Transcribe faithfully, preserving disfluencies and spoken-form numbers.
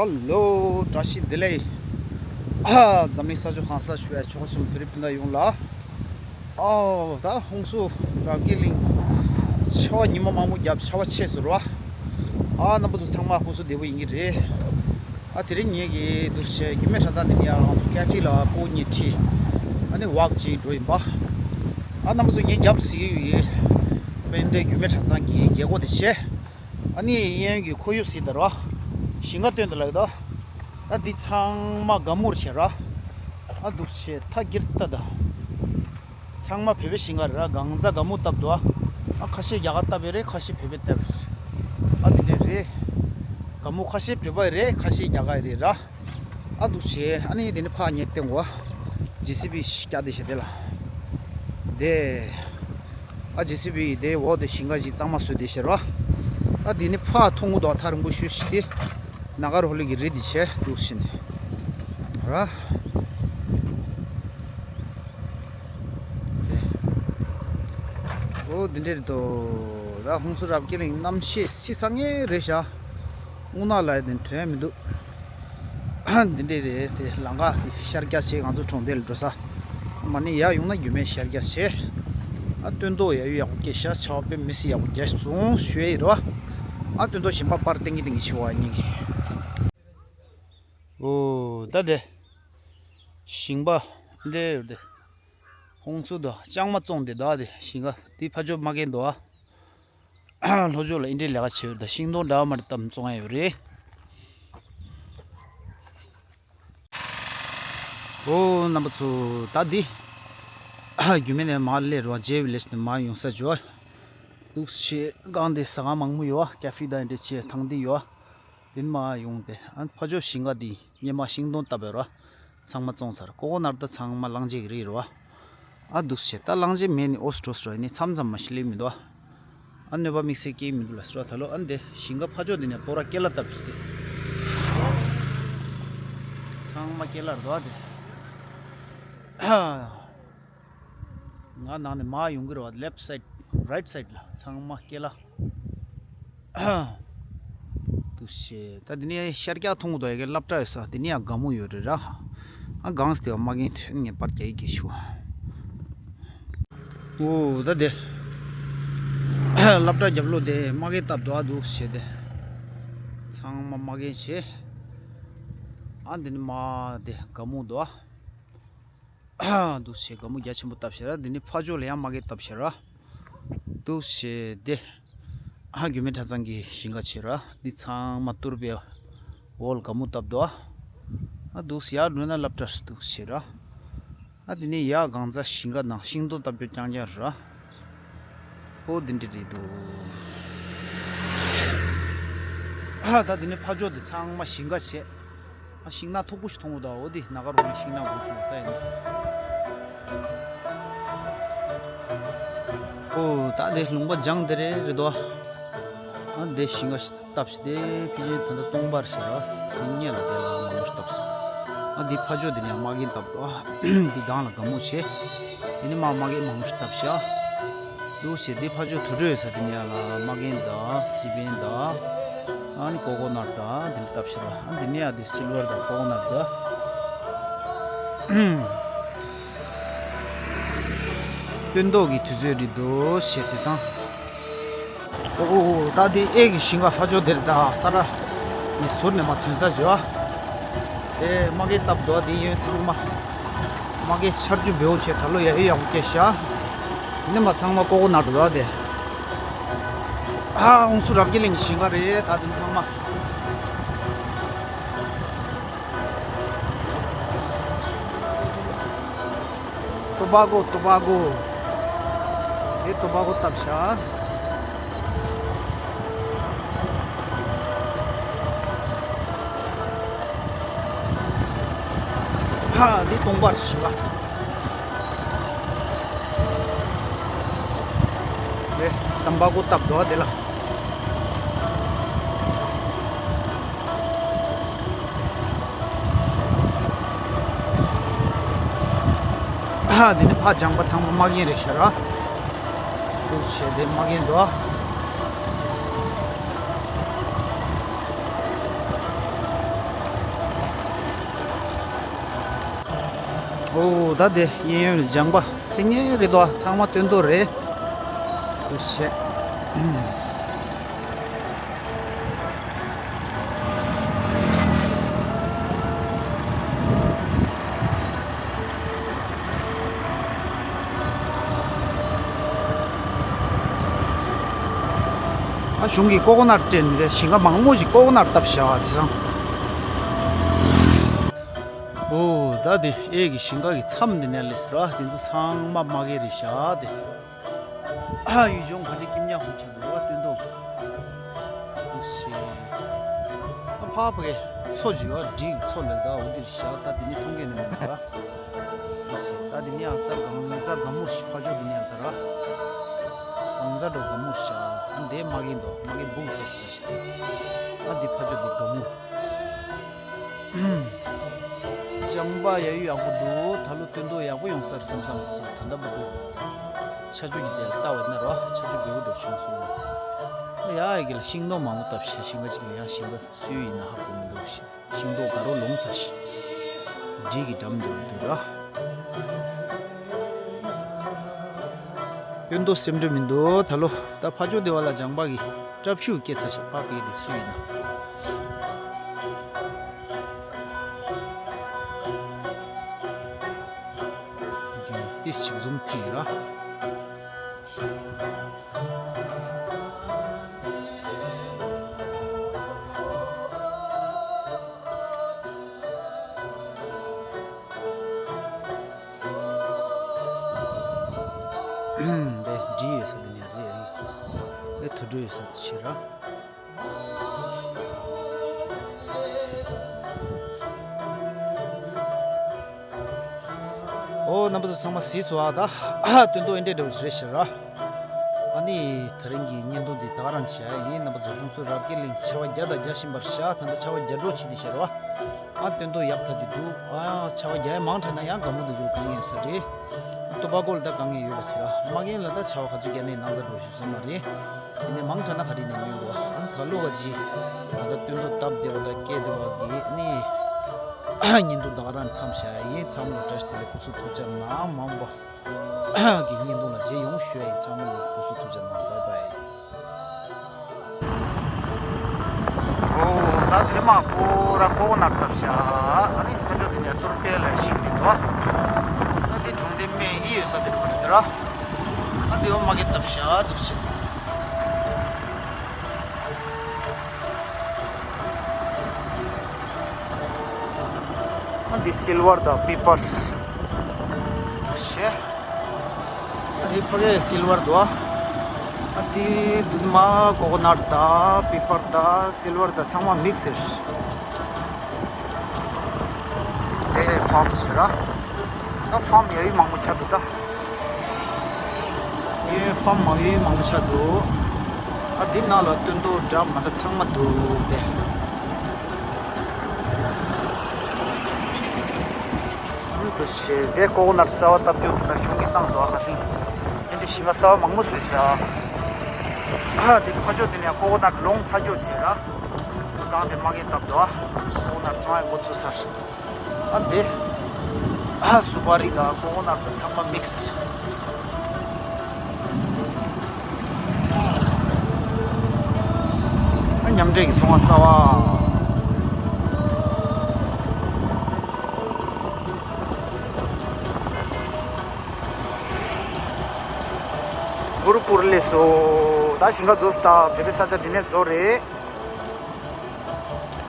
ཧ་ལོ། བཀྲ་ཤིས་བདེ་ལེགས། ཨ། འཛམ་གླིང་ས་ཕྱོགས་གང་སར་བཞུགས་པའི་ཆོལ་ཁ་གསུམ་བོད་རིགས་སྤུན་ཟླ་ཡོངས་ལ། ཨོ། ད་ཧུན་སུར་རབ་རྒྱས་གླིང་ཆར་པ་ཉི་མ་མང་པོ་བརྒྱབ། ཆར་པ་ཆད་སོང་ར། ཨ། རྣམ་པ་ཚོ་ཚང་མ་ཧུན་སུར་བདེ་པོ་ཡིན་གྱི་རེད། ཨ། དེ་རིང་ངེད་ཀྱིས་འདུག་བྱས་རྒྱུད་སྨད་གྲྭ་ཚང་འདི་ནས་ང་ཚོ་ཀ་ཧྥེ་ལ་སྤོ་བོ་གཉིས་ཁྲིད། ཨ་ནི་ཝག་ཅིག་འགྲོ་ཡིན་པ། ཨ། རྣམ་པ་ཚོ་ངའི་རྒྱབ་གཟིགས་ཡོད་པ་ཡིན་དུས་རྒྱུད་སྨད་གྲྭ་ཚང་གི་རྒྱལ་སྒོ་དེ་བྱས། ཨ་ནི་གཡས་གཡོན་གྱི་ཁོར་ཡུག་གཟིགས་དང་ར། ཞིང་ཁ་སྟོན་དང་ལགས་ད། ད་འདི་ཚང་མ་སྒ་སྨུག་བྱས་ར། ཨ། འདུག་བྱས་ཐག་གིར་བཏབ་དང་། ཚང་མ་བོད་པའི་ཞིང་ཁ་རེད་ར། གང་ཚ་སྒ་སྨུག་བཏབ་འདུག་ཨ། ཨ། ཁ་ཤས་རྒྱ་གར་བཏབ་པའི་རེད། ཁ་ཤས་བོད་པས་བཏབ་པའི་རེད། ཨ། འདི་འདྲས་རེད། སྒ་སྨུག་ཁ་ཤས་བོད་པའི་རེད། ཁ་ཤས་རྒྱ་གར་རེད་ར། ཨ། འདུག་བྱས་ཨ་ནི་དེ་ནི་ཕར་ངས་བསྟན་གོ། ཇེ་སི་བི་བཀྱག་དེ་བྱས་དེ་ལ། དེ། ཨ། ཇེ་སི་བི་དེ་འོག་དེ་ཞིང་ཁ་ཞིག་གཙང་མ་བཟོས་དེ་བྱས་ར། ཨ། དེ་ནི་ཕར་མཐོང་གི་འདུག་ཐག་རིང་པོ་ཞེ་ཅིག་དེ། ན་ག་རོ་ལི་གི་རི་དེ་བྱས་འདུག་བྱས་ནས་ར། ཨོ། འདི་འདྲས་རེད་དོ། ད་ཧུན་སུར་རབ་རྒྱས་གླིང་གནམ་གཤིས་སི་སང་ངེ་རེད་ཤག་དབུ་ནག་ལ་ཡ་དེ་དོན་མི་འདུག་འདི་འདྲས་རེད་དེ། ལམ་ཁ་དེ་ཤར་རྒྱག་བྱས་ང་ཚོ་གྲོང་སྡེ་ལ་འགྲོ་ས། མ་ནི་ཡར་ཡོང་ན་རྒྱུད་སྨད་ཤར་རྒྱག་བྱས། ཨ། སྟོན་ཐོག་ཡ་ཡོད་ཡག་པོ་སྐྱེས་ཤག་ཆར་པ་དཔེ་མི་སྲིད་ཡག་པོ་རྒྱག་སོང་ཞུ་ཡ་ཡིན་རོ། ཨ། སྟོན་ཐོག་གཞན་པ་པར་ཏིང་གི་ཏིང་གི་ཆེ་བ་ཉིན་གྱི། ཨོ། ད་དེ། ཞིང་པ་འདི་ཡོད་དེ། ཧུན་སུར་དང་ལྕང་མ་བཙོང་དེ་ད་དེ་ཞིང་ཁ་དེ་ཕ་ཇོ་མ་རྒན་དོ། ཨ། ལྷོ་ཕྱོགས་ལ་ཨིན་འདྲའི་ལས་ཀ་བྱེད་ཡོད་ད། ཤིང་སྡོང་འདྲ་མ་འདྲ་བཏབ་བཙོང་ཡ་ཡོད་རེད། ཨོ། རྣམ་པ་ཚོ་ད་འདི། ཨ། རྒྱུད་སྨད་ནས་མར་སླེབས་རོགས། ཇེ་བི་ལེཇ་ནས་མར་ཡོང་ས་ཇོ། འདུག་བྱས་སྒང་དེ་ཟ་ཁང་མང་པོ་ཡོད། ཀ་ཧྥེ་ད་ཨིན་འདྲའི་བྱས་ཐང་འདི་ཡོད། དེ་ནས་མར་ཡོང་སྟེ། ཨ། ཕ་ཇོ་ཞིང་ཁ་འདི་སྔོན་མ་ཤིང་སྡོང་བཏབ་པའི་ར། ཚང་མ་བཙོང་ཚར། ཀོ་ཀོ་ནཊ་ད་ཚང་མ་གླང་རྗེ་གི་རིགས་རེད་བ། ཨ། འདུག་བྱས་ད་གླང་རྗེ་མེད་ནི་ཨོ་སི་ཀྲོ་སི་ར་ནི་མཚམས་མཚམས་མ་ཤི་ལེ་མི་འདུག་ཨ། གནོད་པ་དམིགས་བསལ་སྐྱེ་མི་འདུག་ལ་སི་ར། ད་ལོ་ཨ་འདི་ཞིང་ཁ་ཕ་ཇོ་འདི་ནས་སྤོ་ར་ཀེ་ལ་བཏབ་ཟེར་ཏེ། ཚང་མ་ཀེ་ལ་རེད་དོ་ཨ་འདི། ང་ནང་ནས་མར་ཡོང་གི་རེད་བ། ལེཕ་སའིད་རའིཊ་སའིད་ལ་ཚང་མ་ཀེ་ལ། འདུག་བྱས་ད་འདི་ནས་ཤར་རྒྱག་མཐོང་གི་འདུག་ཡ་གི་སློབ་གྲྭ་ཡོད་ས་འདི་ནས་ཡང་སྒ་སྨུག་ཡོད་རེད་ར། ཨ། སྒང་སྟེ་བ་མ་རྒན་ཐོན་ངས་པར་རྒྱག་གི་ཞུ། ཨོ། ད་དེ་སློབ་གྲྭ་རྒྱབ་ལོགས་དེ་མ་རྒན་བཏབ་འདུག་ཨ། འདུག་བྱས་དེ་ཚང་མ་མ་རྒན་བྱས། ཨ། འདི་ནི་མ་དེ་སྒ་སྨུག་འདུག་ཨ། འདུག་བྱས་སྒ་སྨུག་རྒྱ་ཆེན་པོ་བཏབ་བྱས་ར། འདི་ནི་ཕ་ཇོ་ལ་ཡང་མ་རྒན་བཏབ་བྱས་ར། འདུག་བྱས་དེ། ཨ། རྒྱུད་སྨད་གྲྭ་ཚང་གི་ཞིང་ཁ་བྱས་ར། འདི་ཚང་མ་གཏོར་བའི་འོག་ལ་སྒ་སྨུག་བཏབ་འདུག་ཨ། འདུག་བྱས་ཡར་འགྲོ་ན་སློབ་གྲྭ་འདུག་བྱས་ར། ཨ། འདི་ནི་ཡ་གང་ཚ་ཞིང་ཁ་ནང་ཤིང་སྡོང་བཏབ་རྒྱུ་རྐྱང་རྐྱང་ར། ཨོ། འདི་འདྲ་རེད་འདུག་ཨ། ད་འདི་ནི་ཕ་ཇོ་འདི་ཚང་མ་ཞིང་ཁ་བྱས། ཨ། ཤིང་ནགས་མཐུག་པོ་ཞིག་མཐོང་གི་འདུག་འོ་འདི་ན་ག་རོ་ནི་ཤིང་ནགས་འགོ་ཚུགས་ད་ཡིན། ཨོ། ད་འདི་ལུང་པ་ལྗང་དེ་རེད་རེད་དོ། ཨ། འདི་ཞིང་ཁ་ཞིག་བཏབ་ཤིག་དེ་ཕི་ཅིན་ད་ལྟ་སྟོང་པར་ཞིག་ར། འདི་སྔོན་ལ་དེ་ལ་མང་པོ་ཞིག་བཏབ་སོང་། ཨ། འདི་ཕ་ཇོ་འདི་ནས་མ་རྒན་བཏབ་འདུག་ཨ། འདི་སྒང་ལ་སྒ་སྨུག་བྱས། དེ་ནས་མ་མ་རྒན་མང་པོ་ཞིག་བཏབ་ཤག་འདུག་བྱས་འདི་ཕ་ཇོ་དུར་ཁྲོད་ས་དེ་ནས་ཡ་ལ་མ་རྒན་དང་སི་པན་དང་། ཨ་ནི་ཀོ་ཀོ་ནཊ་དང་དེ་ནས་བཏབ་ཤག་ཨ། འདི་ནས་ཡ་འདི་སིལ་ཝར་དང་ཀོ་ཀོ་ནཊ་དང་། སྟོན་ཐོག་གི་དུས་ཚོད་རེད་འདུག་བྱས་དེང་སང་། ཨོ། ད་དེ་གཡས་ཀྱི་ཞིང་ཁ་ཕ་ཇོ་དེར་ད་ས་ར་ནས་ཟུར་ནས་མར་ཐོན་ས་བྱོས། དེ་མ་རྒན་བཏབ་འདུག་དེ་གཡོན་ཚང་མ་མ་རྒན་ཆར་ཆུ་འབེའུ་བྱས་ད་ལོ་ཡ་ཡོད་ཡག་པོ་སྐྱེས་ཤག་ནི་མ་ཚང་མ་ཀོ་ཀོ་ནཊ་འདུག་དེ། ཨ། ཧུན་སུར་རབ་རྒྱས་གླིང་གི་ཞིང་ཁ་རེད་ད་དེ་ཚང་མ། ཏོ་བ་གོ་ཏོ་བ་གོ། དེ་ཏོ་བ་གོ་བཏབ་ཤག་ཧ། འདི་སྟོང་པར་ཞིག་ལ། དེ་ཏམ་བ་གོ་བཏབ་འདུག་དེ་ལ། ཨ། འདི་ནི་ཕ་ལྗང་པ་ཚང་མ་མ་རྒན་རེད་ཤག་ར། འདུག་བྱས་དེ་མ་རྒན་འདུག་ཨ། ཨོ་ད་དེ་གཡས་གཡོན་ལ་ལྗང་པ་སེང་གེ་རེད་དོ། ཚང་མ་སྟོན་ཐོག་རེད། འདུག་སེ། ཨ་གཞུང་གི་ཀོ་ཀོ་ནཊ་སྤྲད་ནས་ཞིང་ཁ་མང་པོ་ཞིག་ཀོ་ཀོ་ནཊ་བཏབ་བཞག་པ་དེ་སང་། ཨོ་ད་དེ་གཡས་ཀྱི་ཞིང་ཁ་གི་མཚམས་འདི་ནས་སླེབས་སོང་ར། དེ་ཚོ་ཚང་མ་མ་གི་རེད་བཞག་དེ། ཨ་ཡུལ་ལྗོངས་གངས་རི་སྐྱིད་ཉག་ཧོང་ཆེན་པོ་བ་སྟོན་ཐོག་འདུག་སེ། ཨ་ཕ་ཕ་གི་མཚོ་ཞིག་ཡོད་ར། འབྲི་གི་མཚོ་ལབ་ད། འོ་འདིར་བཞག་ད་དེ་ནི་མཐོང་གི་ནི་མི་འདུག་ར། ད་དེ་ནི་ཡང་ད་གངས་རྫ་སྒ་མོ་ཞིག་ཕ་ཕྱོགས་དེ་ནི་ཡང་ད་ར། གངས་རྫ་འགྲོ་སྒ་མོ་ཞིག་ཨ་འདི་མ་གི་འདུག་མ་གི་འབུང་ཕེ་སི་ཞིག་ཨ་འདི་ཕ་ཕྱོགས་དེ་སྒ་མོ། ལྗང་པ་ཡ་ཡུ་ཡག་པོ་འདུག་ད་ལོ་སྟོན་ཐོག་ཡག་པོ་ཡོང་ས་རེད་བསམ་བསམ་འདུག་ད་ལྟ་བར་དུ། ཆར་ཆུ་གི་དེ་ལ་ལྟ་བ་ན་ར་ཆར་ཆུ་རྒྱས་པོ་འགྲོ་བྱུང་སོང་། ཡ་ཡ་གི་ལ་ཤིང་སྡོང་མང་པོ་བཏབ་བྱས་ཤིང་ཁ་ཅིག་ལ་ཡང་ཤིང་ཁ་སུས་ཡིན་ན་ཧ་གོ་མི་འདུག་ཤིང་སྡོང་དགའ་རོགས་ལོང་ཚ་ཞིག་འབྲི་གི་འགྲམ་དུ་འདུག་ར། སྟོན་ཐོག་སེམས་འགྲོ་མི་འདུག་ད་ལོ་ད་ཕ་ཇོ་སྡེ་བ་ལ་ལྗང་པ་གི་སྲབ་ཤུགས་སྐྱེ་ཚ་ཞག་པགས་པའི་དེ་སུ་ཡིན་ན། འདི་ཏིས་ཅིག་འཛུམ་ཐིག་ར། དེ་འབྲི་ཡོད་ས་འདི་ནས་རེད། དེ་དུར་ཁྲོད་ཡོད་ས་དེ་ཕྱིར་ར། ཨོ་རྣམ་པ་ཚོ་ཚང་མ་གཟིགས་སོང་ཨ། ད་སྟོན་ཐོག་ཨེ་འདྲས་འདྲ་བོ་རེད་ཤག་ར། ཨ་ནི་དེ་རིང་གི་བརྙན་ཐུང་འདི་ད་ག་རང་བྱས་ཡིན། རྣམ་པ་ཚོ་ཁོང་ཚོ་རབ་རྒྱས་གླིང་ཆར་པ་བརྒྱ་དང་བརྒྱ་བཞིན་པར་བཞག་ད་ལྟ་ཆར་པ་བརྒྱ་འགྲོ་བྱེད་དེ་ཤག་ར། ཨ་སྟོན་ཐོག་ཡག་ཐག་ཆོད་འདུག་ཨ་ཆར་པ་རྒྱག་ཡ་མང་དྲགས་ན་ཡང་དགའ་མོ་འདུག་ཚུལ་གང་ཡིན་ས་རེད། ཏོ་པ་ཀོ་ལ་ད་གང་ཡོད་པ་ཕྱིར་ར། མ་རྒན་ལ་ད་ཆར་པ་ག་ཚོད་རྒྱག་ནས་ནང་ད་འགྲོ་ཞུ་ས་མ་རེད། དེ་ནས་མང་དྲགས་ན་ག་རེ་ནས་ཉོས་འགྲོ། ཨ་ནི་ད་ལོ་ག་ཅི་ད་ལྟ་སྟོན་ཐོག་སྟབས་བདེ་བ་དང་སྐད་བདེ་བ་གི་ནི་བརྙན་ཐུང་ད་ག་རང་མཚམས་བཞག་ཡ་ཡིན། ཚང་མ་ལ་བཀྲ་ཤིས་བདེ་ལེགས་སྐུ་གཟུགས་ཐུགས་ཅག་གནང་། མ་འོངས་པ་གི་བརྙན་ཐུང་ལ་མཇལ་ཡོང་ཞུ་ཡ་ཡིན། ཚང་མ་ལ་སྐུ་གཟུགས་ཐུགས་ཅག་གནང་། བཱའི་བཱའི། ཨོ་ད་དེ་མ་ཀོ་ར་ཀོ་ནར་བཏབ་ཤག་ཨ་ནི་ཁ་ཕྱོགས་དེ་ནས་ཏུར་ཀེ་ལ་ཤིང་རེད་དོ། ད་དེ་གྲོང་སྡེ་སྨད་ཨི་ཡོད་ས་དེ་རེད་པ་རེད་དོ་ར། ད་དེ་འོ་མ་གི་བཏབ་ཤག་འདུག་ཤག་ཨ་འདི་སིལ་ཝར་དང་པི་པར། ཤེ། ཨ་འདི་ཕ་གི་སིལ་ཝར་འདུག་ཨ་འདི་འདི་མ་ཀོ་ཀོ་ནཊ་དང་པི་པར་དང་སིལ་ཝར་དང་ཚང་མ་མིག་སི་རེད། དེ་ཕམ་ཟེར་ར། ད་ཕམ་ཡ་ཡི་མང་པོ་ཆགས་འདུག་ད། ཡེ་ཕམ་མ་ཡི་མང་པོ་ཆགས་འདུག་ཨ་འདི་ནང་ལ་སྟོན་ཐོག་འདྲ་མ་འདྲ་ཚང་མ་འདུག་སྟེ། ཨ་ནི་འདུག་ཞེས་དེ་ཀོ་ཀོ་ནཊ་གསར་པ་བཏབ་རྒྱུ་དེ་འདྲ་གཞུང་གིས་གནང་འདུག་ཨ་ཁ་སིང་། དེ་འདྲ་ཞིང་ཁ་གསར་པ་མང་པོ་བཟོས་ཤག་ཨ་དེ་ཕ་ཕྱོགས་དེ་ནས་ཀོ་ཀོ་ནཊ་ལོང་ཚ་རྒྱུ་བྱས་ར། གང་དེ་མ་གིན་བཏབ་འདུག་ཨ། ཀོ་ཀོ་ནཊ་ཚང་མ་འགོ་ཚུགས་ཚར། ཨ་འདི། ཨ་སུ་པ་རི་དང་ཀོ་ཀོ་ནཊ་དང་ཚང་མ་མིག་སི། ཨ་མཉམ་འདྲེས་ཀྱི་ཚོང་ཁང་གསར་པ། གུ་རུ་པུར་སླེབས་སོང་། ད་ཞིང་ཁ་རྫོགས་སོང་། ད་བོད་པའི་ས་ཆ་འདི་ནས་རྫོགས་རེད།